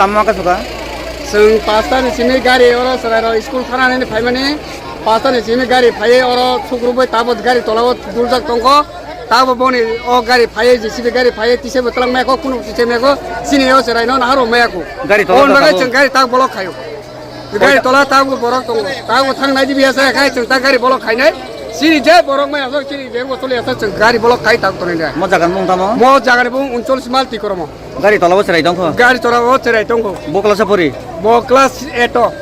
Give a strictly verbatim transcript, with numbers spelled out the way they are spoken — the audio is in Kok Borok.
Tamo khe suka? Chwng pasta ni simi gari oro chwrairok school thanani phaimani, pasta ni simi gari phaiwi oro sukrubwi tabuk gari tolao duljak tongkho. Tabuk boni o gari phaiwi, J C B gari phaiwi, tisebo twlang maya kho, kunu tisai maya kho, chini o chwraino nahar rw maya kho. Gari tola Oboni bagwi tabuk? Chwng gari tak block khaio. Gari tola tabuk borok tongo. Tabuk thang nai dibi asa khai chwng tak gari block khainai. Chini je borok maya sok chini je bo choli asa chwng gari block khai tak tonwi de. Mo jaga ni mung tamo? Mo jaga ni mung unchol simal tikoromo. Gari tola o chwrai tongkho? Gari tola o chwrai tongkho. Bo class o pori? Bo class eight o.